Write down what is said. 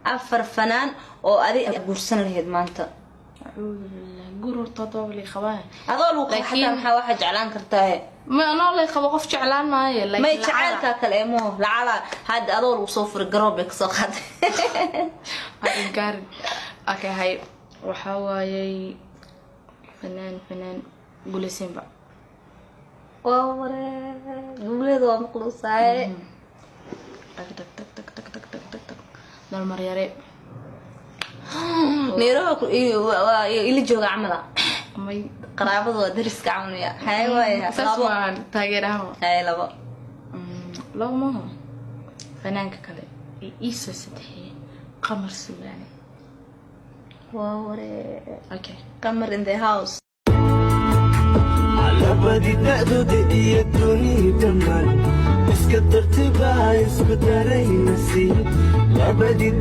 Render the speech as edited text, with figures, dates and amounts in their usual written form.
Afar fanaan oo adi guursan lahayd maanta. Acuudu billah, guur horta hadaba lay qabaa. Adoo lagu qabo xataa, maxaa waxaa jeclaan kartaa? Ma anoo lay qabo qof jeclaan maayo, laakiin may jaceylkaa kale ee mo lacala hadda adoo lagu soo furay, garoob bay kasoo qaaday. Ha inkaarin. Okay, hay, waxaa waayay fanaan Guulaysinba. Waa ware, guuleeda waa maqluusaaye. Tag tag tag tag tag tag tag tag tag, Dalmaryare. Nairobi waa ila jooga camala. May. Qaraabada waa dariska camalya. Hay, waaya. Saas. Labo. Maahan taageeraha. Hay, labo. Labo maaha. Fanaanka kale ee iisoo saddexeeyay, Qamar Sugaane. Waa ware. Okay. Qamar in the house. Labadii da'dooda iyo dunida dhammaan iska dartibaa isku daray nasiib labadii.